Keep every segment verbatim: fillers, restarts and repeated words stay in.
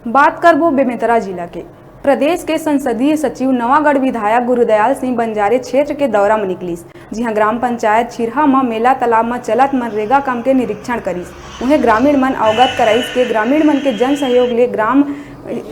बात करबो बेमेतरा जिला के। प्रदेश के संसदीय सचिव नवागढ़ विधायक गुरुदयाल सिंह बंजारे क्षेत्र के दौरा म निकलिस, जिहां ग्राम पंचायत छिरहा म मेला तालाब म चलत मनरेगा काम के निरीक्षण करिस। उहें ग्रामीण मन अवगत कराइस के ग्रामीण मन के जन सहयोग ले ग्राम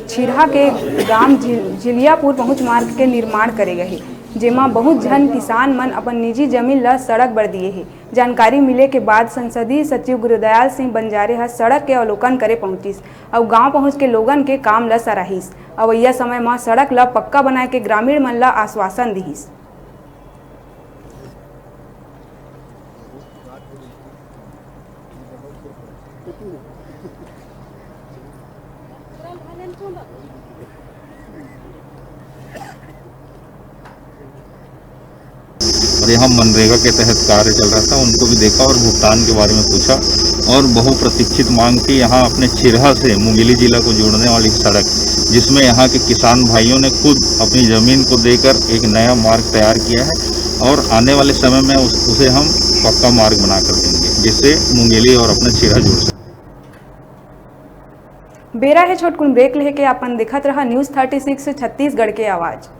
छिरहा के गांव झिल-, झिलियापुर पहुंच मार्ग के निर्माण करे गए हे, जेमा बहुत झन किसान मन अपन निजी जमीन ल सड़क बर दिए हे। जानकारी मिले के बाद संसदीय सचिव गुरुदयाल सिंह बंजारे ह सड़क के अवलोकन करे पहुंचिस अउ गांव पहुंच के लोगन के काम ल सराहिस। अवइया समय म सड़क ल पक्का बनाए के ग्रामीण मन ल आश्वासन दिहिस। और यहाँ मनरेगा के तहत कार्य चल रहा था, उनको भी देखा और भुगतान के बारे में पूछा। और बहुप्रतीक्षित मांग थी यहाँ अपने छिरहा से मुंगेली जिला को जोड़ने वाली सड़क, जिसमें यहाँ के किसान भाइयों ने खुद अपनी जमीन को देकर एक नया मार्ग तैयार किया है और आने वाले समय में उस, उसे हम पक्का मार्ग बना कर देंगे, जिससे मुंगेली और अपना छिरहा जुड़ सके। बेरा हे छोटकुन ब्रेक लेके, अपन देखत रहा न्यूज़ थर्टी सिक्स छत्तीसगढ़ के आवाज़।